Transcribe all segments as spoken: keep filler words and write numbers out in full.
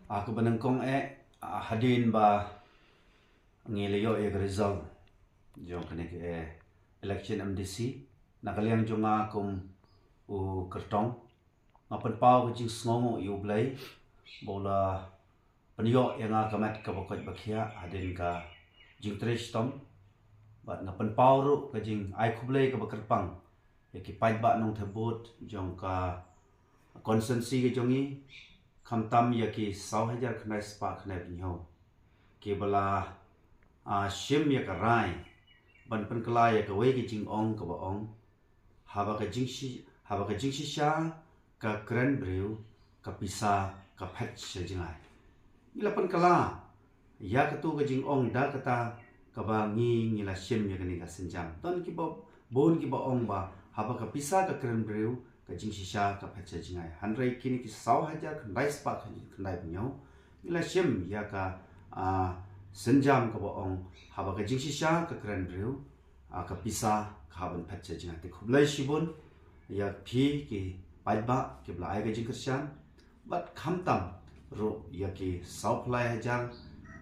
Ah, kaba nyngkong eh, ah, hadien ba ngi la ïoh ïa ka result jong kane ka, eh, election M D C, na ka liang jong nga kum u kyrtong, nga pynpaw ka jingsngewnguh ïa U Blei ba u la pynïoh ïa nga ka met kaba koit ba khiah hadien ka jingtrei shitom. Bad nga pynpaw ruh ka jingai khublei kaba kyrpang ïa ki paidbah nongthep vote jong ka constituency ka jong ngi, khamtam ïa ki saw hajar khyndai spah khyndai phew hynñiew kiba la, ah, shim ïa ka rai ban pynkylla ïa kawei ka jingong kaba ong, haba ka jingshi haba ka jingshisha ka kren briew, ka pisa ka phet sha jngai. Ngi la pynkylla ïa katu ka jingong da kata kaba ngi, ngi la shim ïa kane ka sienjam. Don kiba bun kiba ong ba haba ka pisa ka kren briew, ka jingshisha ka phet sha jngai. Hynrei kine ki saw hajar khyndai spah khyndai phew hynñiew, ngi la shim ïa ka, ah, sienjam kaba ong, haba ka jingshisha ka kren briew, ah, ka pisa ka hap ban phet sha jngai. Te khublei shibun ïa phi ki paidbah kiba la ai ka jingkyrshan, bad khamtam ruh ïa ki saw phew lai hajar,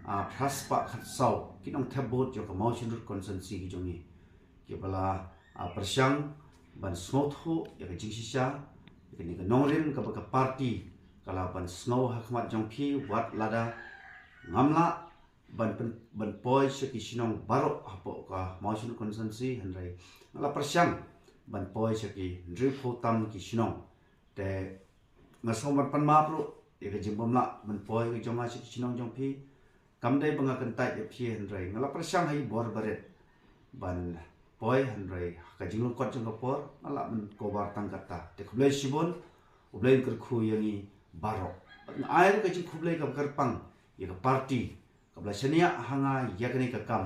ah, phra spah khatsaw ki nongthep vote jong ka Mawshynrut constituency ka jong ngi, kiba la, ah, pyrshang ban sngewthuh ïa ka jingshisha, ïa kane ka nongrim kaba ka party ka la ban sngew ha khmat jong phi, wat lada ngam lah ban pyn-, ban poi sha ki shnong baroh hapoh ka Mawshynrut constituency, hynrei nga la pyrshang ban poi sha ki hynriewphew tam ki shnong. Te nga sngew ban pan map ruh ïa ka jingbym lah ban poi ka jong nga sha ki shnong jong phi. Kam dei ba nga kyntait ïa phi, hynrei nga la pyrshang ha ki bor barit ban poi, hynrei ha ka jinglyngkot jong ka por nga lah ban cover tang kata. Te khublei shibun, U Blei un kyrkhu ïa ngi baroh. Bad nga ai ruh ka jingkhublei kaba kyrpang ïa ka party kaba la shaniah ha nga ïa kane ka kam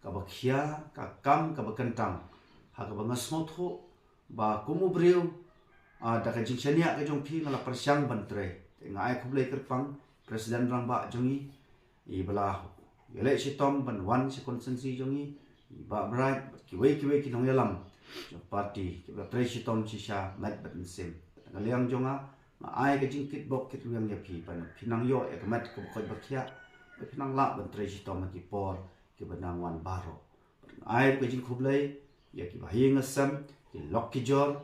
kaba khia, ka kam kaba kyntang, ha kaba nga sngewthuh ba kum u briew, ah, da ka jingshaniah ka jong phi nga la pyrshang ban trei. Te nga ai khublei kyrpang President Rangbah jong ngi, i ba la ïaleh shitom ban wan sha constituency jong ngi, i Bah Bright bad kiwei kiwei ki nongïalam jong party kiba la trei shitom shisha met bad mynsiem. Te na ka liang jong nga, nga ai ka jingkitbok kitrwiang ïa phi, ba phin nang ïoh ïa ka met kaba koit ba khiah, ba phin nang lah ban trei shitom ha ki por kiba nang wan baroh. Bad nga ai ka jingkhublei ïa ki bahaïing hasem, ki lok ki jor,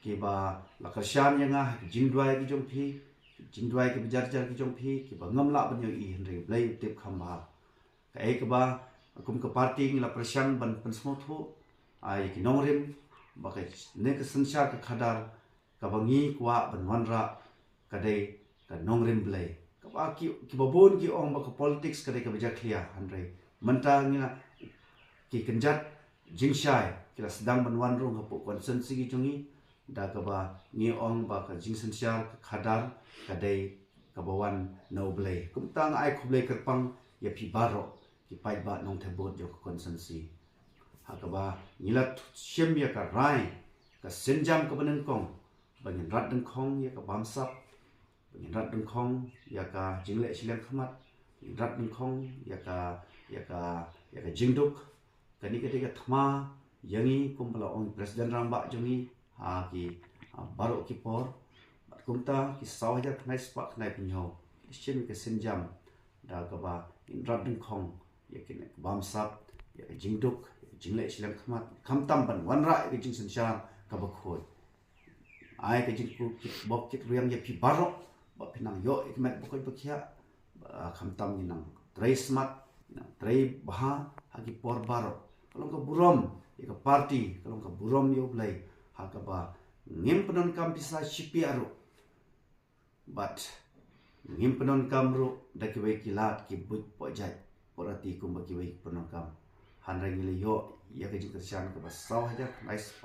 kiba la kyrshan ïa nga ha ki jingduwai ki jong phi, ki jingduwai kiba jar jar ki jong phi, kiba ngam lah ban ïohi, hynrei U Blei u tip kham bha. Kaei kaba kum ka party ngi la pyrshang ban pynsngewthuh, ah, ïa ki nongrim ba kane ka synshar ka khadar kaba ngi kwah ban wanrah ka dei ka nongrim Blei. Kaba ki, kiba bun ki ong ba ka politics ka dei kaba jakhlia, hynrei mynta ngi la, ki kynjat jingshai ki la sdang ban wan rung hapoh constituency ki jong ngi, da kaba ngi ong ba ka jingsynshar ka khadar ka dei kaba wan na U Blei. Kumta nga ai khublei kyrpang ïa phi baroh ki paidbah nongthep vote jong ka constituency, ha kaba ngi la shim ïa ka rai, ka sienjam kaba nyngkong, ba ngin rat dyngkhong ïa ka bamsap, ba ngin rat dyngkhong ïa ka jingleh shiliang khmat, ba ngin rat dyngkhong ïa ka, ïa ka, ïa ka jingduk. Kane ka dei ka thma ïa ngi kum ba la ong President Rangbah jong ngi ha ki, ah, baroh ki por. Bad kumta ki saw hajar khyndai spah khyndai phew hynñiew ki shim ka sienjam da kaba ngin rat dyngkhong ïa kane ka bamsap, ïa ka jingduk, ïa ka jingleh shiliang khmat, khamtam ban wanrah ïa ka jingsynshar kaba khuid. Ai ka jingkitbok kitrwiang ïa phi baroh ba phin nang ïoh ïa ka met ba koit ba khiah, ba khamtam ngin nang trei smat, ngin nang trei bha ha ki por baroh. Ka long ka burom ïa ka party, ka long ka burom ïa U Blei, ha kaba ngim pyndonkam pisa shi piah ruh. Bad ngim pyndonkam ruh da kiwei ki lad ki buit poh jait poh rati kumba kiwei ki pyndonkam. Hynrei ngi la ïoh ïa ka jingkyrshan kaba saw hajar khyndai spah